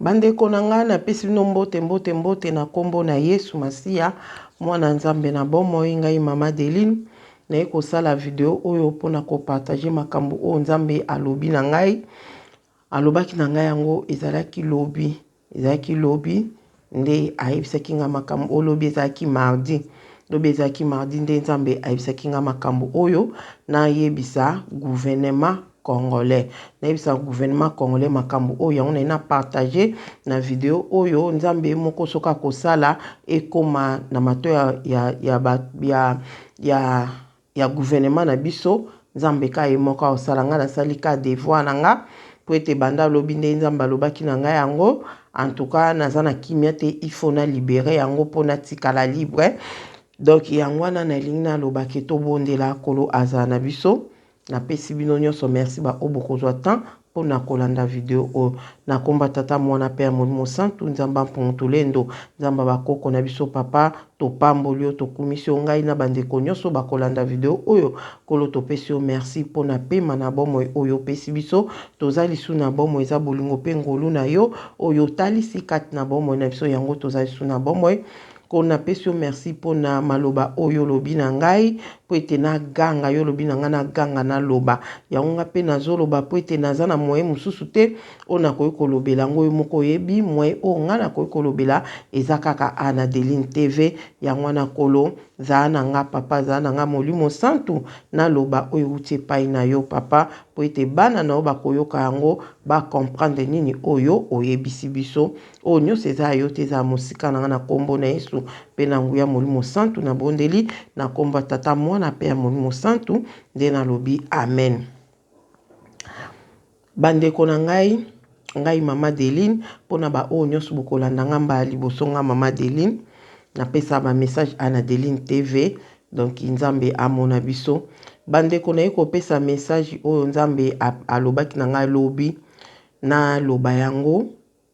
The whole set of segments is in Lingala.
Bandeko na ngai, napesi bino mbote, mbote, mbote na nkombo na Yesu Masiya, mwana Nzambe na bomoi. Ngai Mama Adeline, naye kosala video oyo mpona kopartage makambo oyo Nzambe alobi na ngai. Alobaki na ngai yango ezalaki lobi, ezalaki lobi nde ayebisaki ngai makambo oyo. Lobi ezalaki mardi, lobi ezalaki mardi nde Nzambe ayebisaki ngai makambo oyo nayebisa gouvernement congolais, nayebisa gouvernement congolais makambo oyo. Yango naye na partage na video oyo. Nzambe moko soki akosala ekoma na mato ya gouvernement na biso, Nzambe ka ye moko akosala. Ngai nasali ka devoir na nga, po ete banda alobi nde Nzambe alobaki na ngai yango. En tout cas, naza na kimia te, il faut na libérer yango mpo natikala libre. Donc yango wana nalingi nalobaki, tobondela Nkolo azala na biso. Napesi bino nyonso merci, baoyo bokozwa temps mpona kolanda video oyo. Nakomba Tata, Mwana mpe ya Molimo Santu, Nzambe mpungu tulendo, Nzambe bakoko na biso. Papa, topamboli yo, tokumisi yo. Ngai na bandeko nyonso bakolanda video oyo, Nkolo, topesi yo merci mpona pema na bomoi oyo opesi biso. Toza lisu na bomoi, eza bolingo mpe ngolu na yo oyo otalisi kati na bomoi na biso, yango toza lisu na bomoi. Nkolo, napesi yo merci mpona maloba oyo olobi na ngai, mpo ete naganga. Yo olobi na ngai naganga, naloba yango. Nga mpe nazoloba, mpo ete naza na moyen mosusu te oyo nakoki kolobela yango. Oyo moko oyebi moyen oyo ngai nakoki kolobela eza kaka a na Deline TV. Yango wana, Nkolo, zala na nga. Papa, zala na nga. Molimo Santu, naloba oyo euti epai na yo, Papa, mpo ete bana na yo bakoyoka yango, bacomprendre nini oyo oyebisi biso. Oyo nyonso eza ya yo te, ezala mosika na nga, na nkombo na Yesu mpe na nguya Molimo Santu. Nabondeli na nkombo ya Tata, Mwana mpe ya Molimo Santu nde nalobi amen. Bandeko na ngai, ngai Mama Deline, mpona baoyo nyonso bokolanda nga mbala liboso, nga Mama Deline napesa bamessage a na Deline TV. Donc Nzambe amona biso. Bandeko, naye kopesa message oyo Nzambe alobaki na ngai lobi, naloba yango.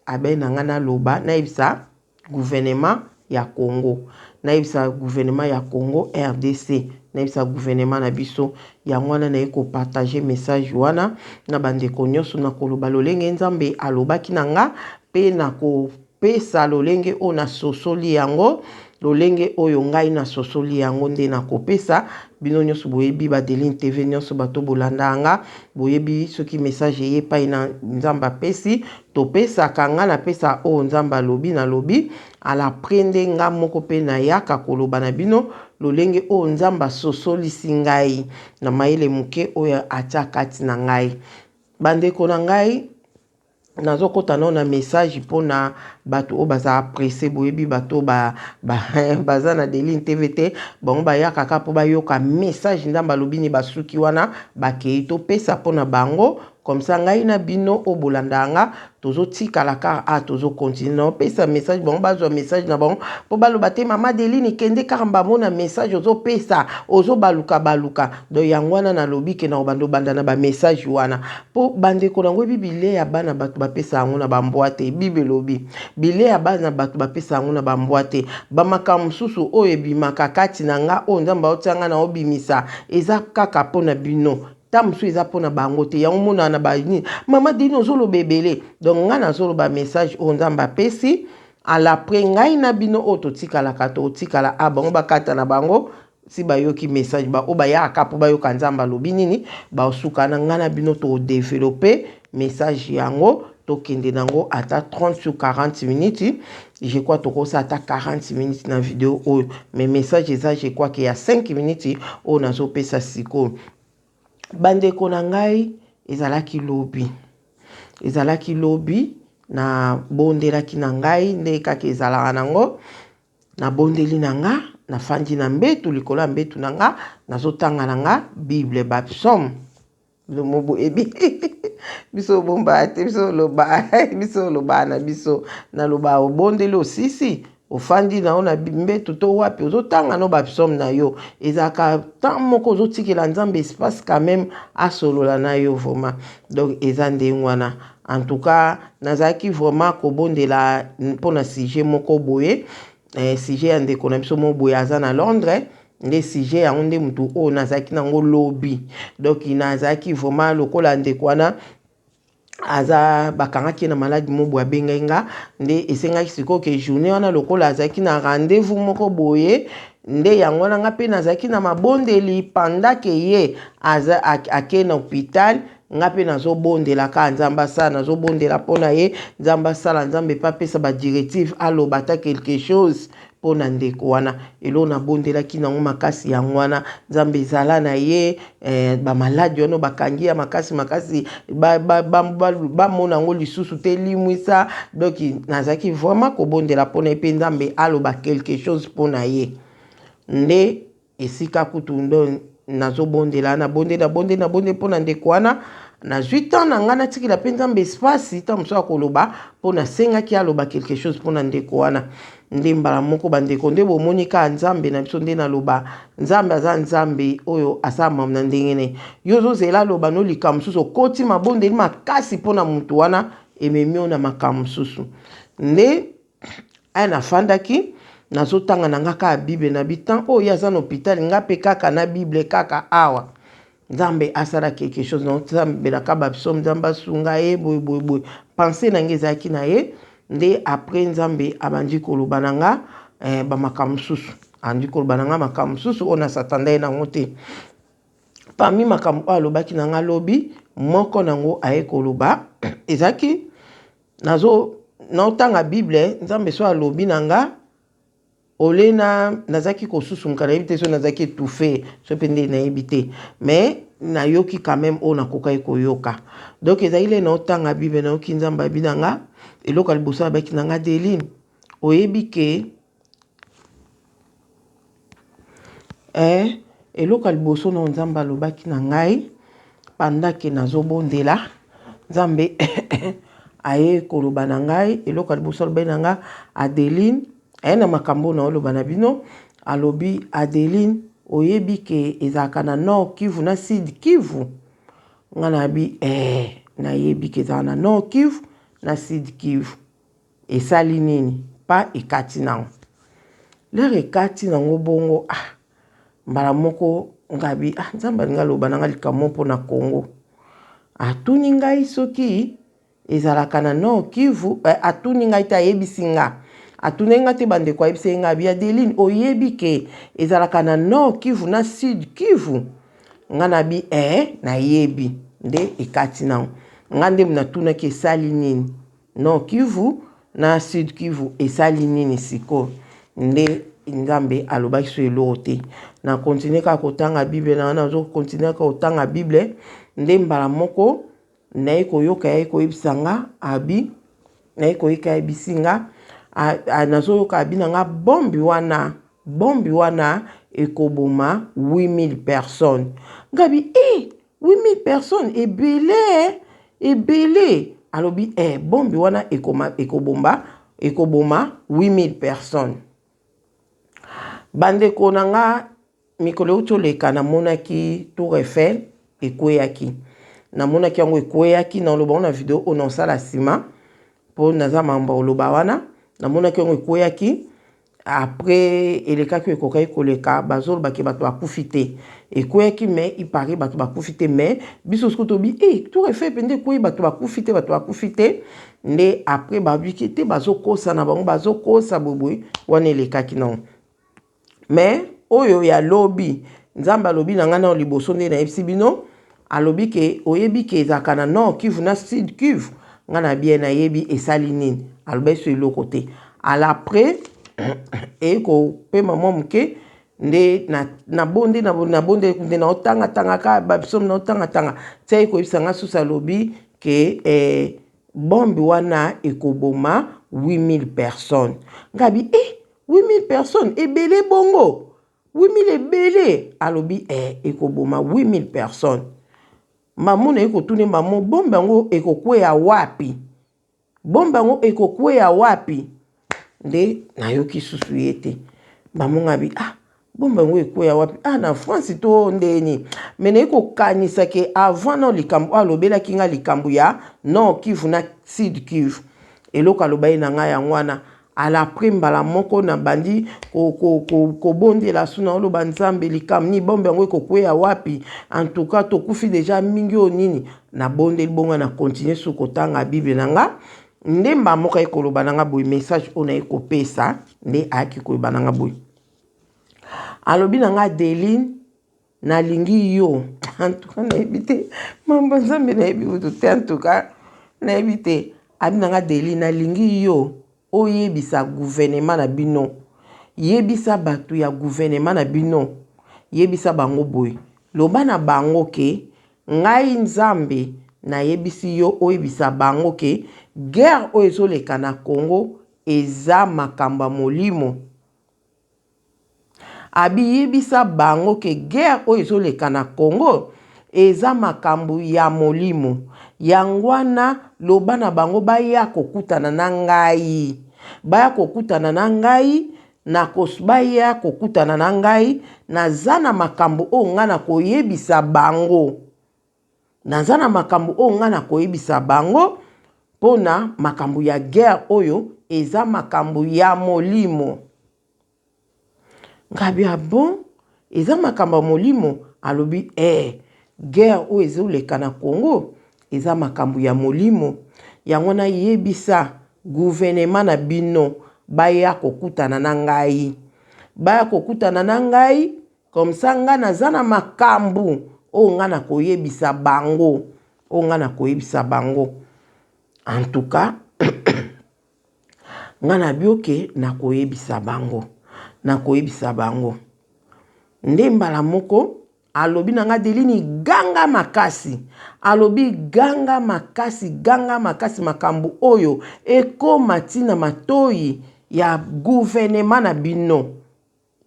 Abe na ngai naloba, nayebisa gouvernement ya Congo, nayebisa gouvernement ya Congo RDC, nayebisa gouvernement na biso. Yango wana naye kopartage message wana na bandeko nyonso. Na koloba lolenge Nzambe alobaki na nga, mpe na kopesa lolenge oyo nasosoli yango, lolenge oyo ngai nasosoli yango nde nakopesa bino nyonso. Boyebi Badeline TV nyonso, bato bolanda nga boyebi, soki message eye epai na Nzambe apesi, topesaka. Nga napesa oyo Nzambe alobi, nalobi. Alapre nde nga moko mpe nayaka koloba na bino lolenge oyo Nzambe asosolisi ngai na mayele moke oyo atia kati na ngai. Bandeko na ngai, nazokɔta nao na message mpona bato oyo bazala pressé. Boyebi bato baza na Deline TV te, bango bayaka kaka mpo bayoka message Nzambe alobi ni, basuki wana, bakei. Topesa mpona bango comme ça. Ngai na bino oyo bolanda nga, tozotikala kaka a tozocontinue na opesa message. Bango bazwa message na bango, mpo baloba te: "Mama Deline, kende kaka bamona message ozopesa, ozobaluka baluka." Donc yango wana nalobi ke na kobanda obanda na bamessage wana, mpo bandeko nango ebi bilei ya bana bato bapesa yango na bambwa te. Bible elobi bilei ya bana bato bapesa yango na bambwa te. Bamakambo mosusu oyo ebimaka kati na nga, oyo Nzambe aotia nga na obimisa, eza kaka mpo na bino, ta mosusu eza mpona bango te. Yango monana na banini: "Mama Dini, ozoloba ebele." Donc ngai nazoloba message oyo Nzambe apesi. Alapre ngai na bino oyo totikalaka, totikala a bango bakata na bango. Si bayoki message, baoyo bayaka mpo bayoka Nzambe alobi nini, basuka na ngai na bino, todéveloppe message yango, tokende nango ata 30 sur 40 minutes. Je crois tokosala ata 40 minutes na video oyo, mais message eza, je crois ke ya 5 minutes oyo nazopesa sikoyo. Bandeko na ngai, ezalaki lobi, ezalaki lobi, nabondelaki na ngai nde kaka ezalaka nango. Nabondeli na nga, nafandi na mbetu, likolo ya mbetu na nga, nazotanga na nga Bible, bapsaume. Lomo boyebi biso obombaka te, biso oloba, biso olobaka na biso. Naloba, obondeli, osisi, ofandi na yo na mbetu to wapi, ozotanga no bapsaume na yo. Ezalaka temps moko ozotikela Nzambe espace quand même asolola na yo vraiment. Donc eza ndenge wana. En tout cas, nazalaki vraiment kobondela mpona sujet moko boye, sujet ya ndeko na biso moko boye aza na Londres. Nde sujet yango nde motu oyo nazalaki nango lobi. Donc nazalaki vraiment lokola ndeko wana. Aza bakangaki ye na maladi moko boye, abengaki nga. Nde esengaki sikoyo ke journée wana, lokola azalaki na rendez-vous moko boye, nde yango wana nga mpe nazalaki na mabondeli pendant ke ye aza ake na hôpital. Nga mpe nazobondela kaka Nzambe asala, nazobondela mpo na ye, Nzambe asala, Nzambe mpe apesa badirective, aloba ata quelque chose mpo na ndeko wana. Eloko nabondelaki nango makasi yango wana, Nzambe ezala na ye. Bamaladi wana bakangi ya makasi makasi, bamona yango lisusu te, limwisa. Donc nazalaki vraiment kobondela mpo na ye mpe Nzambe aloba quelque chose mpo na ye. Nde esika kutu ndo nazobondela, nabondeli, nabondeli, nabondeli mpo na ndeko wana. Nazwi temps na ngai, natikela mpe Nzambe espace, ntango mosusu akoloba, mpo nasengaki aloba quelque chose mpo na ndeko wana. Nde mbala moko, bandeko, nde bomoni kaka Nzambe na biso. Nde naloba, Nzambe aza Nzambe oyo asala makambo na ndenge ne. Yo ozozela aloba no likambo mosusu, okoti mabondeli makasi mpo na motu wana, ememi yo na makambo mosusu. Nde aya nafandaki, nazotanga na nga kaka Bible na bi temps oyo ye aza na hôpital, nga mpe kaka na Bible kaka awa, Nzambe asala quelque chose. Naosambelaka bapsaume, Nzambe asunga ye, boye boye boye. Pensée na ngai ezalaki na ye. Nde après Nzambe abandi koloba na nga bamakambo mosusu, andi koloba na nga makambo mosusu oyo nasatanda ye nango te. Parmi makambo oyo alobaki na nga lobi, moko nango aye koloba ezalaki, nazo naotanga Bible, Nzambe so alobi na nga ole na nazalaki kosusumuka, nayebi te so nazalaki étouffé so mpe nde, nayebi te, mais nayoki quand même oyo nakokaki koyoka. Donc ezalaki le naotanga Bible, nayoki Nzambe abi na nga, eloko ya liboso abaki na nga: "Deline, oyebi ke Eloko ya liboso na Nzambe alobaki na ngai pendant ke nazobondela, Nzambe aye koloba na ngai, eloko ya liboso alobaki na nga: 'Adeline,' aye na makambo oyo naoloba na bino, alobi: 'Adeline, oyebi ke ezalaka na Nord Kivu na Sud Kivu?' Nga nayebi nayebi ke ezalaka na Nord Kivu na Sud Kivu. Esali nini pa ekati nango lere ekati nango bongo? Ah, mbala moko ngabi: 'Ah, Nzambe alingi aloba na nga likambo mpona Congo.' Atuni ngai soki ezalaka na Nord Kivu. Atuni ngai te, ayebisi nga. Atuni nga te, bandeko, ayebisi nga abi: 'Adeline, oyebi ke ezalaka na Nord Kivu na Sud Kivu?' Nga nabi: 'Nayebi.' Nde ekati nango. Nga nde natunaki: 'Esali nini Nord Kivu na Sud Kivu? Esali nini sikoyo?' Nde Nzambe alobaki so eloko te. Na continue kaka kotanga Bible na nga, nazokontinue kaka kotanga Bible. Nde mbala moko naye koyoka ye koyebisa nga, abi naye koyoka yebisi nga, nazoyoka abi na nga: 'Bombe wana, bombe wana ekoboma 8000 personnes.' Ngabi: 'E, 8000 personnes, ebele, ebele.' Alobi: 'Bombe wana ekobomba, ekoboma 8000 personnes.' Bandeko na nga, mikolo euti oleka, namonaki Tour Eiffel ekweyaki, namonaki yango ekweyaki. Naloba ngo na video oyo naosala nsima, mpo naza mambo oloba wana. Namonaki yango ekweyaki. Après elekaki oyo ekokaki koleka, bazolobaki bato bakufi te. Ekweyaki, mais ipare bato bakufi te. Mais biso soki tobi e Tour Eiffel mpenza ekweyi, bato bakufi te, bato bakufi te. Nde après babiki te, bazokosa na bango, bazokosa boyeboye. Wana elekaki nango. Mais oyo ya lobi, Nzambe alobi na ngai nao liboso, nde nayebisi bino, alobi ke: 'Oyebi ke ezalaka na Nord Kivu na Sud Kivu?' Ngai na bien: 'Nayebi. Esali nini?' Alobi so eloko te. Ala après eye kopema mwa moke, nde nabonde, nabonde, nde naotangatanga kaka bapsaume, naotangatanga tia ye koyebisa nga susu, alobi ke bombe wana ekoboma 8000 personnes. Ngabi: 'Eh, 8000 personnes, ebele bongo, 8000 ebele.' Alobi: 'Ekoboma 8000 personnes.' Mamo naye kotuna: 'Mamo, bombe yango ekokweya wapi? Bombe yango ekokweya wapi?' Nde nayoki susu ye te. Mamo ngabi: 'Ah, bombe yango ekweya wapi? Ah, na France to ndeni?' Me naye kokanisa ke avant na likambo oyo alobelaki nga, likambo ya Nord Kivu na Sud Kivu, eloko aloba ye na ngai yango wana. Alapre mbala moko nabandi kobondela su naoloba Nzambe likambo nini, bombe yango ekokweya wapi? En tout cas tokufi deja mingi oyo nini. Nabondeli bongo, na continue su kotanga Bible na nga. Nde mbala moko aye koloba na nga boye, message oyo naye kopesa nde ayaki koloba na nga boye. Alobi na nga, Adeline, nalingi yo. En tout cas nayebi te mambo Nzambe, nayebi kutu te, en tout cas nayebi te. Abi na nga, Adeline, nalingi yo oyebisa gouvernement na bino, yebisa bato ya gouvernement na bino, yebisa bango boye, loba na bango ke ngai Nzambe nayebisi yo oyebisa bango ke guerre oyo ezoleka na Congo eza makambo ya molimo. Abi yebisa bango ke guerre oyo ezoleka na Congo eza makambo ya molimo. Yango wana loba na bango baya kokutana na ngai, baya kokutana na ngai, baya kokutana na ngai, naza na makambo oyo ngai nakoyebisa bango. Naza na makambo oyo ngai nakoyebisa bango mpona makambo ya guerre oyo eza makambo ya molimo. Ngabi ah bon, eza makambo ya molimo? Alobi eh, guerre oyo ezoleka na Congo eza makambo ya molimo. Yango nayebisa gouvernement na bino baya kokutana na ngai, baya kokutana na ngai, comme ça ngai naza na makambo oyo ngai nakoyebisa bango, oyo ngai nakoyebisa bango. En tout cas ngai nabi oke, nakoyebisa bango, nakoyebisa bango. Nde mbala moko alobi na nga, Adeline, ganga makasi. Alobi ganga makasi, ganga makasi, makambo oyo ekóma ntina matoi ya gouvernement na bino,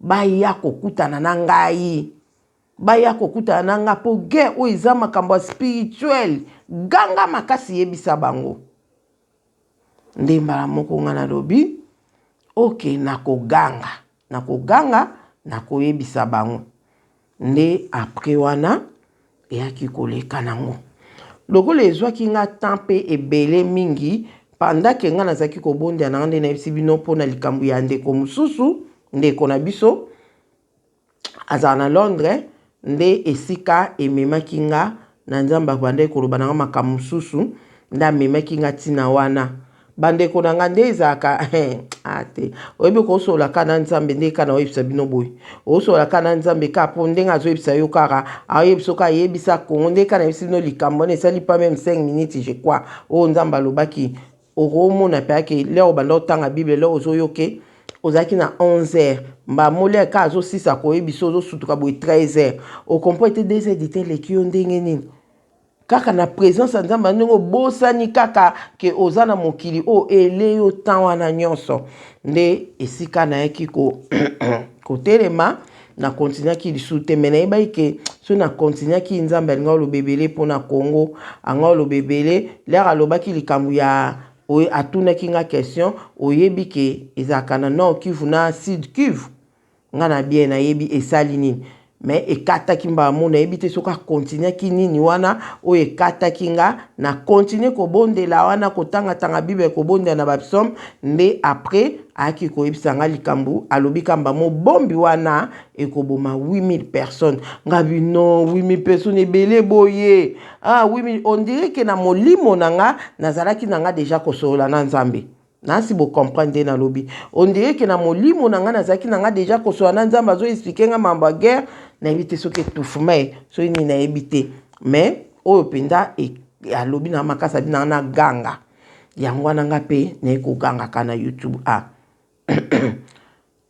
baya kokutana na ngai, baya kokutana na ngai mpo guerre oyo eza makambo ya spirituel. Ganga makasi, yebisa bango. Nde mbala moko ngai nalobi oke, nakoganga, nakoganga, nakoyebisa bango. Nde après wana eyaki koleka nango lokola ezwaki nga temps mpe ebele mingi pendant ke nga nazalaki kobondela na nga. Nde nayebisi bino mpona likambo ya ndeko mosusu, ndeko na biso azala na Londres. Nde esika ememaki nga na Nzambe, abandaki koloba na nga makambo mosusu, nde amemaki nga ntina wana. Bandeko na nga, nde ezalaka a te, oyebi kosola kaka na Nzambe. Nde kaka naoyebisa bino boye, osola kaka na Nzambe kaka mpo ndenge azoyebisa yo kaka, aoyebisa kaka, ayebisa Kongo. Nde kaka nayebisi bino likambo wana esali pas même 5 minutes, je crois, oyo Nzambe alobaki. Okomona mpe ake lere obanda otanga Bible, lere ozoyoke ozalaki na 11 heures, mbamoli aka azosisa koyebisa, ozosutuka boye 13 heures, ocomprendre te 2 heures du temps eleki yo ndenge nini. Kaka na présence ya Nzambe, ndenge obosani kaka ke oza na mokili oyo ele yo temps wana nyonso. Nde esika nayaki kotelema, na continuaki lisusu te. Me nayebaki ke soki na continuaki, Nzambe alinga oloba ebele mpona Congo, anga oloba ebele. Lere alobaki likambo ya atunaki nga question: oyebi ke ezalaka na Nord Kivu na Sud Kivu? Nga na bien nayebi esali nini. Me ekataki mbala mo, nayebi te soki akontinuaki nini wana oyo ekataki nga. Na continue kobondela wana, kotangatanga Bible, kobondela na bapsaume. Nde après ayaki koyebisa nga likambo, alobi kamba mobombi wana ekoboma 8000 personnes. Nga bino 8000 personnes ebele boye, ah 8000, on dirait ke na molimo na nga nazalaki na nga deja kosolola na Nzambe. Nasi bocomprendre nde nalobi, on dirait ke na molimo na ngai nazalaki na nga deja kosola na Nzambe, azoexpliquer nga mambo ya guerre. Nayebi te soki étouffement ye, soki nini, nayebi te. Mais oyo mpenza alobi na makasi, abi na nga na ganga yango wana. Nga mpe naye kogangaka na YouTube, a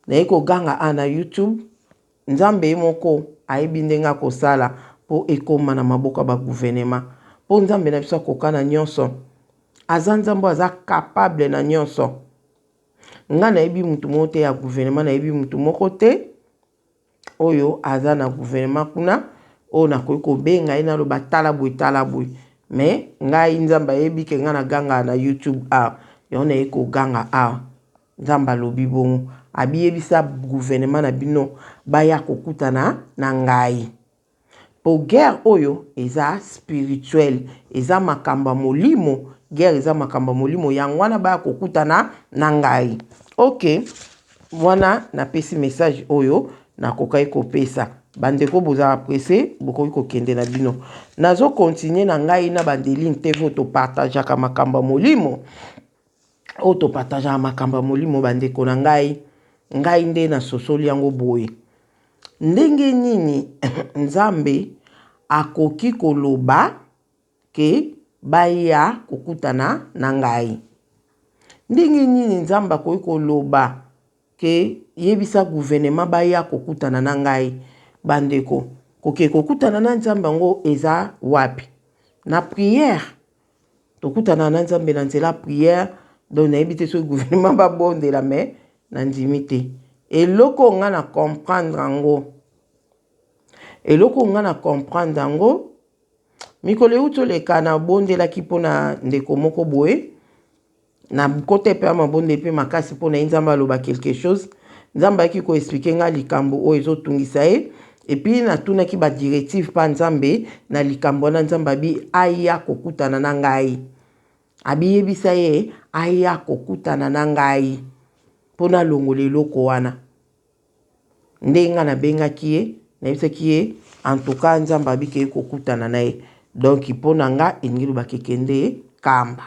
naye koganga a na YouTube. Nzambe ye moko ayebi ndenge akosala mpo ekóma na maboko ya bagouvernement, mpo Nzambe na biso akoka na nyonso. Aza Nzambe oyo aza capable na nyonso. Nga nayebi mutu moko te ya gouvernement, nayebi mutu moko te oyo aza na gouvernement kuna oyo nakoki kobenga ye naloba tala boye, tala boye. Mais ngai, Nzambe ayebi ke ngai nagangaka na YouTube awa, yango naye koganga awa. Nzambe alobi bongo, abiyebisa gouvernement na bino baya kokutana na ngai po guerre oyo eza spirituel, eza makambo ya molimo. Guerre eza makambo ya molimo, yango wana baya kokutana na ngai. Ok, wana napesi message oyo nakokaki kopesa. Bandeko bozala presse, bokoki kokende na bino. Nazo continuer na ngai na Bandeline TV oyo topartageaka makambo ya molimo. Oyo topartageaka makambo ya molimo bandeko na ngai. Ngai nde nasosoli yango boye. Ndenge nini Nzambe akoki koloba ke baya kokutana na ngai? Ndenge nini Nzambe akoki koloba ke yebisa gouvernement baya kokutana na ngai? Bandeko, koke kokutana na Nzambe yango eza wapi? Na prière. Tokutana na Nzambe na nzela prière. Donc nayebi te soki gouvernement babondela, mais nandimi te. Eloko nga na comprendre yango, eloko nga na comprendre yango, mikolo euti oleka nabondelaki mpona ndeko moko boye, na kota epe ya mabondeli mpe makasi mpona ye, Nzambe aloba quelque chose. Nzambe ayaki koexpliquer nga likambo oyo ezotungisa ye. Et puis natunaki badirective mpa Nzambe na likambo wana. Nzambe abi aya kokutana na ngai, abiyebisa ye aya kokutana na ngai mpo nalongola eloko wana. Nde nga nabengaki ye, nayebisaki ye en tout cas Nzambe abiki ye kokutana na ye. Donc mpo na nga elingi lobaka ekende Kamba.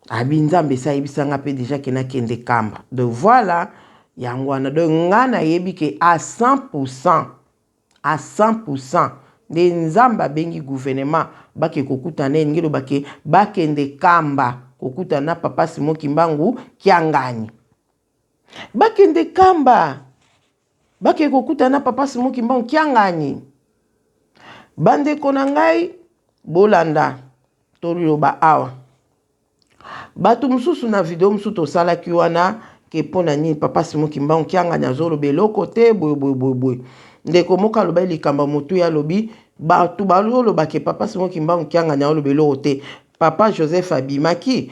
Abi Nzambe esi ayebisa nga mpe déjà ke nakende Kamba. Donc voilà, yango wana. Donc nga nayebi ke à 100%, à 100% nde Nzambe abengi gouvernement bake kokutana, elingi loba ke bakende Kamba kokutana na papa Simon Kimbangu Kiangani. Bakende Kamba, bake kokutana na papa Simon Kimbangu Kiangani. Bandeko na ngai, bolanda toloba awa. Bato mosusu na video mosusu tosalaki wana ke mpo na nini papa Simon Kimbangu Kiangani azoloba eloko te boye boye boye boye. Ndeko moko alobaki likambo ya motuya, alobi bato bazoloba ke papa Simon Kimbangu Kiangani azoloba eloko te. Papa Joseph abimaki,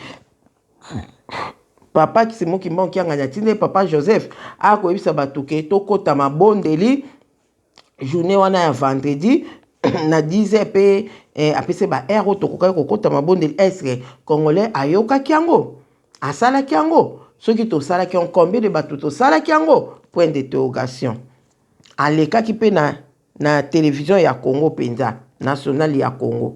papa Simon Kimbangu Kiangani atindi papa Joseph akoyebisa bato ke tokɔta mabondeli journée wana ya vendredi na 10 heures mpe apesi ba heure oyo tokokaki kokɔta mabondeli. Est-ce Congolais ayokaki yango, asalaki yango? Soki tosalaki yango, combien de bato tosalaki yango? Point d'interrogation. Alekaki mpe na télévision ya Congo mpenza, nationale ya Congo.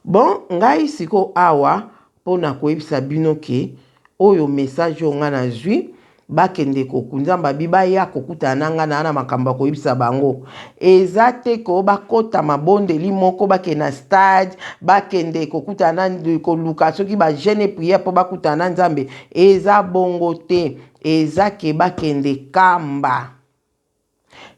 Bon, ngai sikoyo awa mpona koyebisa bino ke oyo message oyo ngai nazwi, bakende koku Nzambe abi baya kokutana na ngai na makambo ya koyebisa bango. Eza te ko bakɔta mabondeli moko, bakende na stade, bakende kokutana na koluka soki bajeûne, prière mpo bakutana na Nzambe. Eza bongo te. Eza ke bakende Kamba.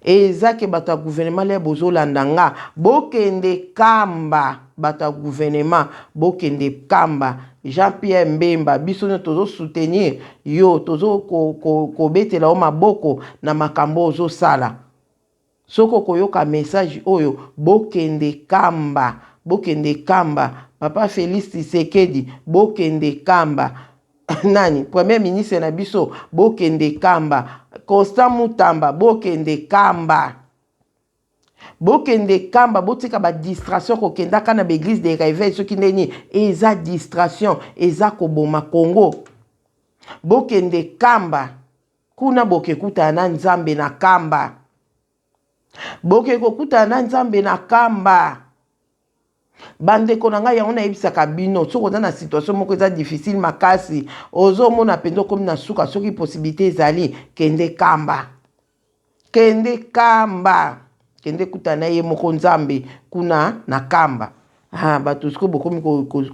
Eza ke bato ya gouvernement le bozolanda nga, bokende Kamba. Bato ya gouvernement, bokende Kamba. Jean Pierre Mbemba, biso nyonso tozosoutenir yo, tozokobetela yo maboko na makambo ozosala. Soki okoyoka message oyo, bokende Kamba, bokende Kamba. Papa Félix Tshisekedi, bokende Kamba. Nani premier ministre na biso, bokende Kamba. Constant Mutamba, bokende Kamba, bokende Kamba. Botika badistraction, kokendaka na baeglise de réveil soki ndeni, eza distraction, eza koboma Congo. Bokende Kamba, kuna bokekutana na Nzambe na Kamba, boke kokutana na Nzambe na Kamba. Bandeko na ngai, yango nayebisaka bino, soki oza na situation moko eza difficile makasi, ozomona mpenza okomi na suka, soki possibilité ezali, kende Kamba, kende Kamba, kende kutana na ye moko Nzambe kuna na Kamba. Ha, bato sikoyo bokomi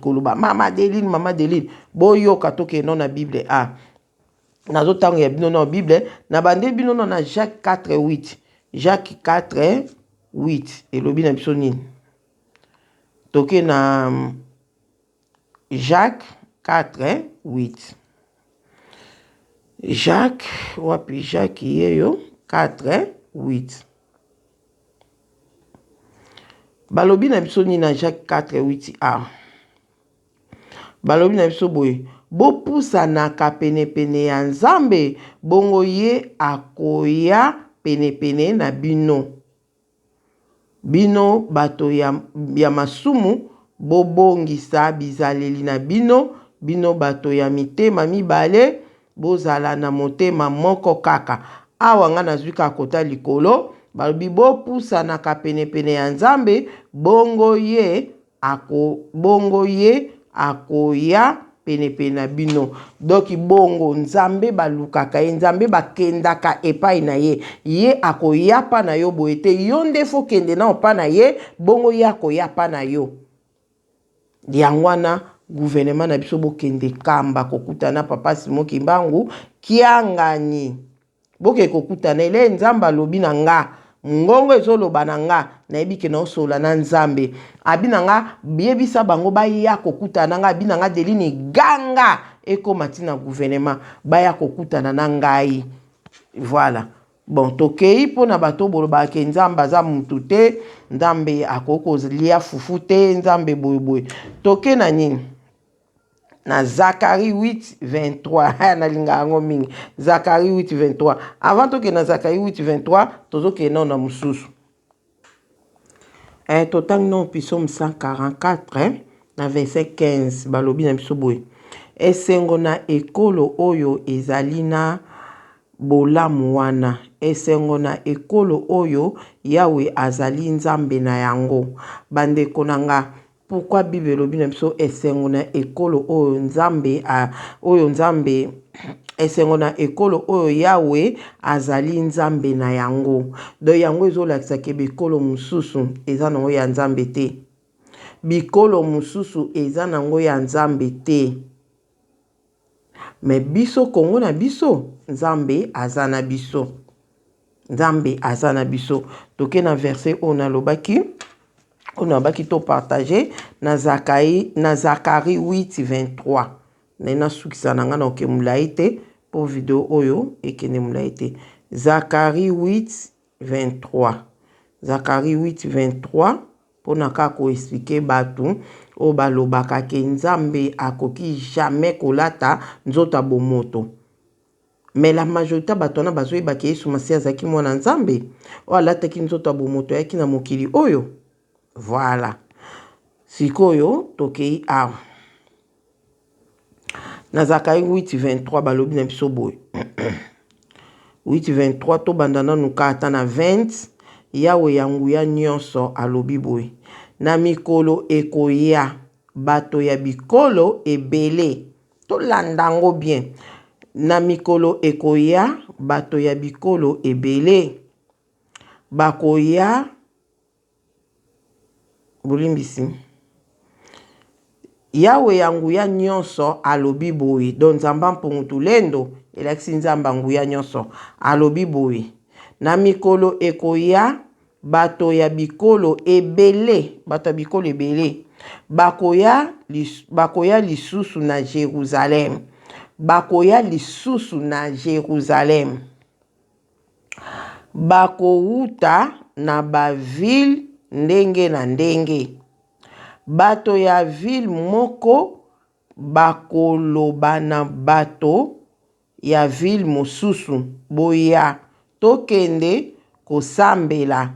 koloba mama Deline, mama Deline. Boyoka, tokende na Bible. A nazotanga ya bino na Bible, na bande bino no na Jacques 4 8. Jacques 4 8 elobi na biso nini? Toke na Jacques 4 8. Jacques wapi? Jacques yeyo, 4 8. Balobi na biso nini na Jacques 4 8? A balobi na biso boye: bopusanaka penepene ya Nzambe, bongo ye akoya penepene na bino. Bino bato ya masumu. Bobongisa bizaleli na bino, bino bato ya mitema mibale, bozala na motema moko kaka. Awa nga nazwi kaka kota likolo, balobi bopusanaka penepene ya Nzambe, bongo ye ako bongo ye akoya penepene na bino. Donc bongo Nzambe balukaka ye, Nzambe bakendaka epai na ye, ye akoya pa na yo boye te, yo nde fo kende nao pa na ye, bongo ye akoya pa na yo. Yango wana gouvernement na biso bokende kamba kokutana na papa Simon Kimbangu Kiangani. Boke kokutana ele Nzambe alobi na nga mongongo ezoloba na nga nayebi ke naosolola na Nzambe abi na nga yebisa bango baya kokutana na nga abi na nga Deline ganga ekoma ti na gouvernement baya kokutana na ngai voilà. Bon tokeyi mpo na bato bolobaka ke Nzambe aza mutu te Nzambe akoki kolia fufu te Nzambe boye boye toke na nini na Zacharie 8 23 nalingaka yango mingi Zacharie 8 23 avant tokende na Zacharie 8 23 tozokende nao na mosusu eh, totangi nao psaume 144 eh, na verset 15 balobi na biso boye esengo na ekolo oyo ezali na bolamu wana esengo na ekolo oyo Yawe azali Nzambe na yango bandeko na nga Pourquoi bible elobi na biso esengo na ekolo oyo Nzambe a oyo Nzambe esengo na ekolo oyo Yahwe azali Nzambe na yango. Donc yango ezolakisa ke bikolo mosusu eza nango ya Nzambe te. Bikolo mosusu eza nango ya Nzambe te. Mais biso Congo na biso Nzambe aza na biso. Nzambe aza na biso. Toke na verset oyo nalobaki oyo nalobaki to partager na Zakai na Zacharie 8:23. Naye nasukisa na ngai na oke molai te mpo video oyo ekende molai te. Zacharie 8:23. Zacharie 8:23 Pona kaka ko expliquer batu oyo balobaka ke Nzambe akoki jamais kolata nzoto ya bomoto. Mais la majorite ya batu wana bazoyeba ke Yesu Masiya azalaki mwana Nzambe oyo alataki nzoto ya bomoto ayaki na mokili oyo. Voilà. Sikoyo tokeyi awa. Na Zacharie 8 23 balobi na biso boye 8 23 tobanda nanu ka ata na 20 Yawe ya nguya nyonso alobi boye na mikolo ekoya bato ya bikolo ebele tolanda yango bien na mikolo ekoya bato ya bikolo ebele bakoya Bolimbisi. Yawe ya nguya nyonso alobi boye, donc Nzambe Mpungu Tulendo elakisi Nzambe ya nguya nyonso alobi boye, na mikolo ekoya bato ya bikolo ebele, bato ya bikolo ebele bakoya, bakoya lisusu na Jerusalem, bakoya lisusu na Jerusalem. Bakowuta na ba ville ndenge na ndenge. Bato ya ville moko bakoloba na bato ya ville mosusu, Boya, tokende kosambela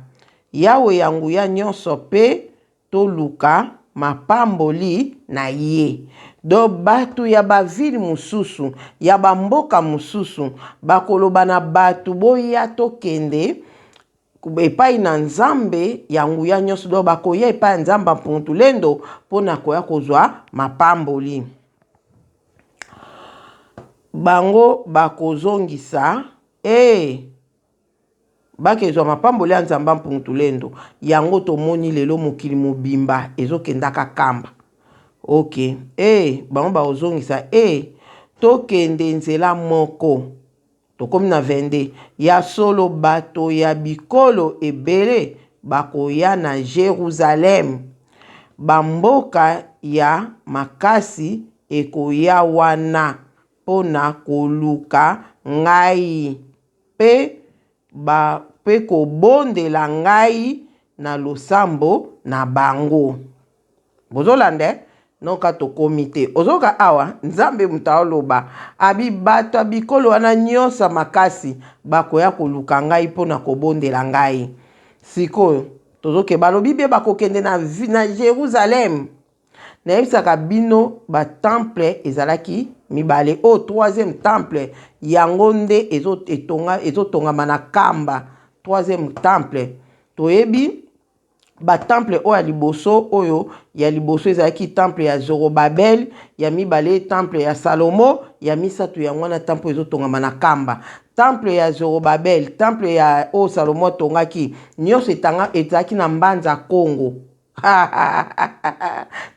Yawe ya nguya nyonso pe toluka mapamboli na ye. Donc batu ya ba ville mususu, ya ba mboka mususu bakoloba na batu boya tokende epai na Nzambe ya nguya nyonso. Donc bakoya epai ya Nzambe Mpuntulendo mpo na koya kozwa mapamboli. Bango bakozongisa ee Bakezwa mapamboli ya Nzambe Mpungu Tulendo. Yango tomoni lelo mokili mobimba ezokendaka kamba. Ok. Eh, bango bakozongisa eh, tokende nzela moko. Tokomi na 22. Ya solo bato ya bikolo ebele bakoya na Jerusalem. Bamboka ya makasi ekoya wana mpo na koluka ngai. Mpe ba, mpe kobondela ngai na losambo na bango. Bozolanda eh? Noka tokomi te. Ozoka awa, Nzambe moto aoloba. Abi bato ya bikolo wana nyonso ya makasi bakoya koluka ngai mpo na kobondela ngai. Sikoyo, tozoke balobi bie bakokende na, na Jerusalem. Nayebisaka bino ba temple ezalaki mibale. Oyo troisième temple yango nde ezotongama na Kamba. Troisième temple toyebi ba temple oyo ya liboso, oyo ya liboso ezalaki temple ya Zorobabel, ya mibale temple ya Salomo, ya misato yango wana temple ezotongama na Kamba. Temple ya Zorobabel, temple ya oyo Salomo atongaki, nyonso ezalaki na Mbanza Kongo.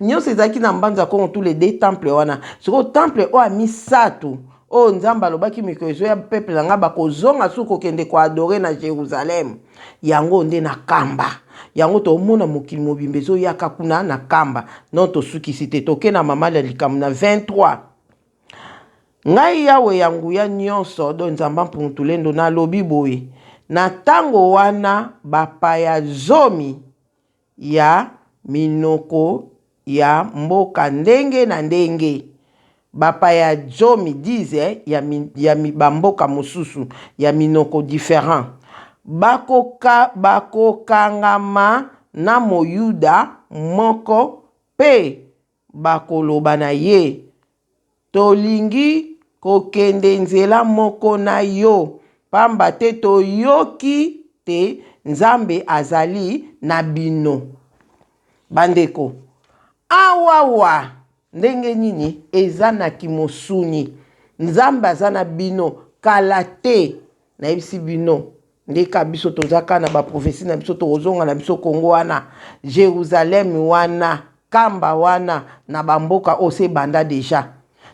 Nyonso ezalaki na Mbanza Kongo, tous les deux temple wana. Sikoyo temple oyo ya misato oyo Nzambe alobaki mikolo ezoya peuple na ngai bakozonga suku kokende koadorer na Jérusalem, yango nde na Kamba. Yango tomona mokili mobimba ezoyaka kuna na Kamba. Non, tosukisi te, toke na mama ya likambo na 23. Ngai Yawe ya nguya nyonso, do Nzambe Mpungu nalobi boye: na ntango wana bapaya 10 ya minoko ya mboka ndenge na ndenge, bapaya 10, 10 ya bamboka mosusu ya minoko différent, bakokangama na Moyuda moko mpe bakoloba na ye: "Tolingi kokende nzela moko na yo, pamba te toyoki te Nzambe azali na bino." Bandeko, awawa ndenge nini eza na kimosuni? Nzambe aza na bino kala te. Nayebisi bino ndeka biso toza kaka na baprophétie na biso. Tokozonga na biso Kongo wana, Jérusalem wana, Kamba wana, na bamboka oyo se ebanda déjà.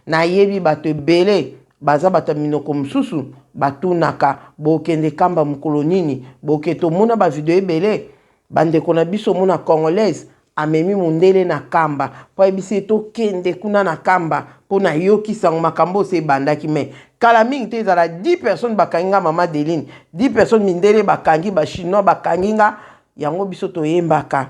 Nayebi bato ebele baza bato ya minoko mosusu, batunaka: "Bokende Kamba mokolo nini?" Boke tomona bavideo ebele, bandeko na biso omona Congolaise amemi mondele na Kamba mpo ayebisi ye: "Tokende kuna na Kamba mpo nayokisango makambo oyo se ebandaki." Mais kala mingi te, ezala 10 personnes bakangi nga, mama Deline, 10 personnes, mindele bakangi, Bachinois bakangi nga. Yango biso toyembaka,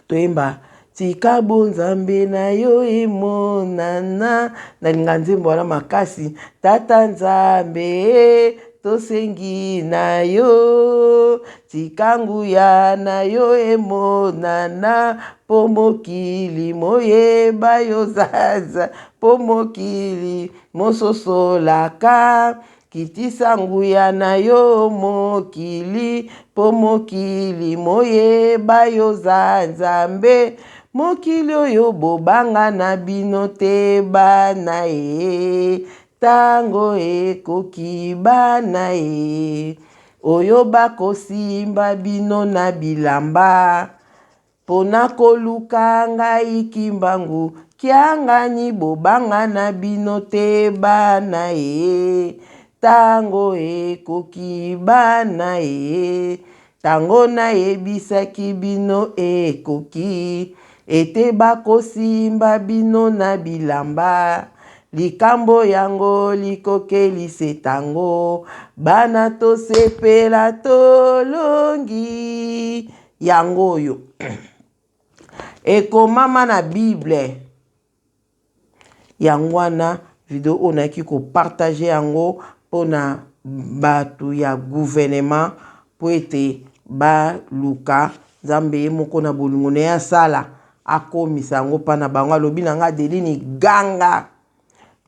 toyemba: "Tika bonzambe na yo emonana." Nalinga nzembo wana makasi. Tata Nzambe, tosengi na yo, tika nguya na yo emonana, mpo mokili moyeba yo zaza, mpo mokili mososolaka. Kitisa nguya na yo mokili, mpo mokili moyeba yo za Nzambe. Mokili oyo bobanga na bino te, bana ye, ntango ekoki, bana ye oyo bakosimba bino na bilamba mpona koluka ngai Kimbangu Kiangani. Bobanga na bino te, bana ye, ntango ekoki, bana ye. Ntango nayebisaki bino ekoki ete bakosimba bino na bilamba, likambo yango likokelisa ntango. Bana, tosepela, tolongi. Yango oyo ekomama na Bible. Yango wana video oyo nayaki kopartager yango mpona bato ya gouvernement, mpo ete baluka Nzambe ye moko na bolingo na ye asala akomisa yango mpa na bango. Alobi na nga: "Adeline, ganga,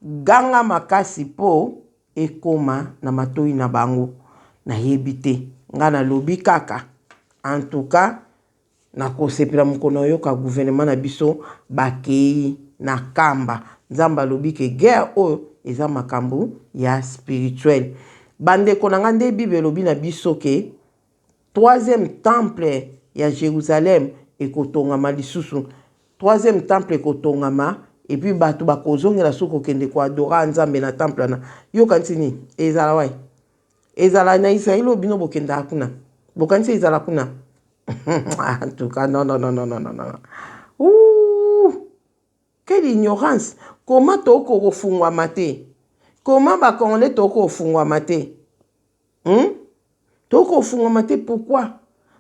ganga makasi mpo ekóma na matoi na bango." Nayebi te, nga nalobi kaka. En tout cas, nakosepela mokolo oyoka gouvernement na biso bakei na Kamba. Nzambe alobi ke guerre oyo eza makambo ya spirituel. Bandeko na nga, nde Bible elobi na biso ke troisième temple ya Jérusalem ekotongama lisusu. Troisième temple ekotongama et puis bato bakozongela soki kokende koadorer Nzambe na temple wana. Yokanisi nini? Ezala wai? Ezala na Israele oyo bino bokendaka kuna? Bokanisi ezala kuna? En tout cas, non, non, non, non, non, non, non. Ouh, quelle ignorance! Comment tokokofungwama te? Comment Bacongolais tokofungwama te, Tokofungwama te pourquoi?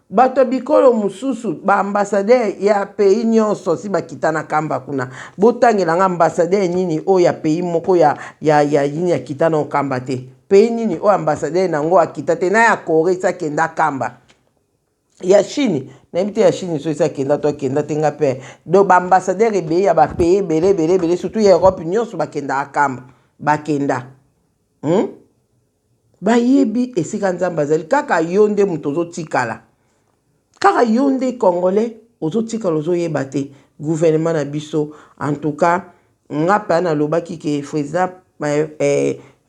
Bato ya bikolo mosusu, baambassadeur ya pays nyonso si bakita na Kamba kuna. Botangelanga ambassadeur nini oyo ya pays moko ya nini akita na Kamba te? Pays nini oyo ambassadeur nango akita te? Na ya Corée si akenda Kamba, ya Chine. Nayebi te ya Chine so esi akenda to akenda te. Nga mpe donc baambassadeur ebele ya bapays ebele ebele ebele, surtout ya Europe nyonso, bakendaka Kamba, bakenda, Bayebi esika Nzambe azali. Kaka yo nde moto ozotikala, kaka yo nde Congolais ozotikala, ozoyeba te gouvernement na biso. En tout cas, nga mpe nalobaki ke président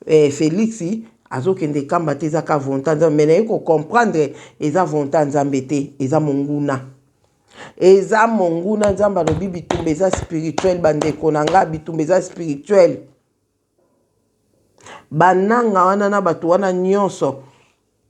Félix azokende Kamba te, eza ka volonté Nzambe. Mais naye kocomprendre, eza volonté Nzambe te, eza monguna, eza monguna. Nzambe alobi bitumba eza spirituel. Bandeko na nga, bitumba eza spirituel. Bananga wana na bato wana nyonso,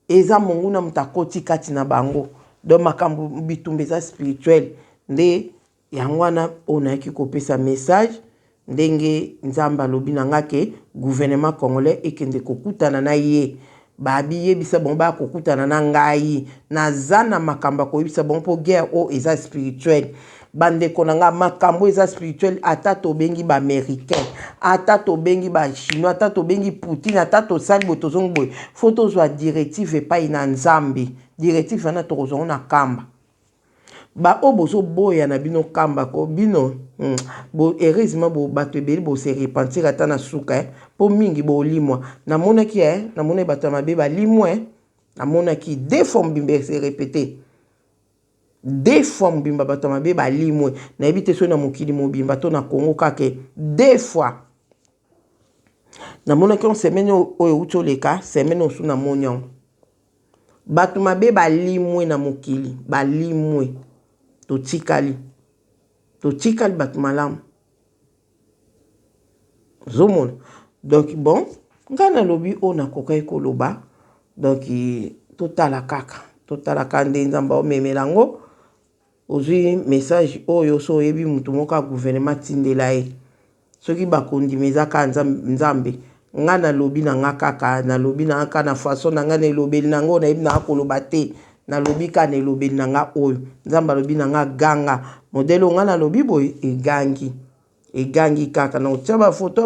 eza monguna moto akoti kati na bango. Donc makambo bitumba eza spirituel nde yango wana oyo nayaki kopesa message, ndenge Nzambe alobi na nga ke gouvernement congolais ekende kokutana na ye. Babiyebisa bango baya kokutana na ngai, naza na makambo ya koyebisa bango, mpo guerre oyo eza spirituel. Bandeko na nga, makambo eza spirituel. Ata tobengi baaméricain, ata tobengi bachinois, ata tobengi Poutine, ata tosali boye, tozongi boye, faut tozwa directive epai na Nzambe. Directive wana tokozwa ngo na Kamba. Baoyo bozoboya na bino Kamba ko bino, bo heureusement bo bato ebele bose repentir ata na suka, mpo mingi bolimwa. Namonaki, namonaki bato ya mabe balimwa, Namonaki deux fois mobimba, se répété deux fois mobimba, bato ya mabe balimwe. Nayebi te soki na mokili mobimba to na Congo kaka. Deux fois namonaki yango, semaine oyo euti oleka, semaine osu namoni yango. Bato mabe balimwe na mokili, balimwe. Totikali, totikali bato malamu, ozomona. Donc bon, ngai nalobi oyo nakokaki koloba. Donc totala kaka, totala kaka nde Nzambe aomemela yango. Ozwi message oyo, so oyebi motu moko ya gouvernement, tindela ye. Soki bakondima, eza kaka Nzambe. Nga nalobi na nga kaka, nalobi na nga kaka na façon na nga, na elobeli na nga oyo nayebi na nga koloba te. Nalobi kaka na elobeli na nga oyo Nzambe alobi na nga ganga. Modèle oyo nga nalobi boye, egangi, egangi kaka. Na kotia bafoto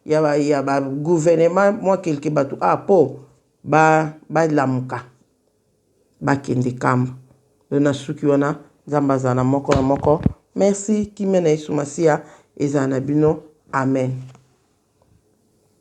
ya bagouvernement, mwa quelque bato a po balamuka, bakende Kamba. Donc na suki wana, Nzambe azala na moko na moko. Merci. Kimia na Yesu Masiya ezala na bino. Amen.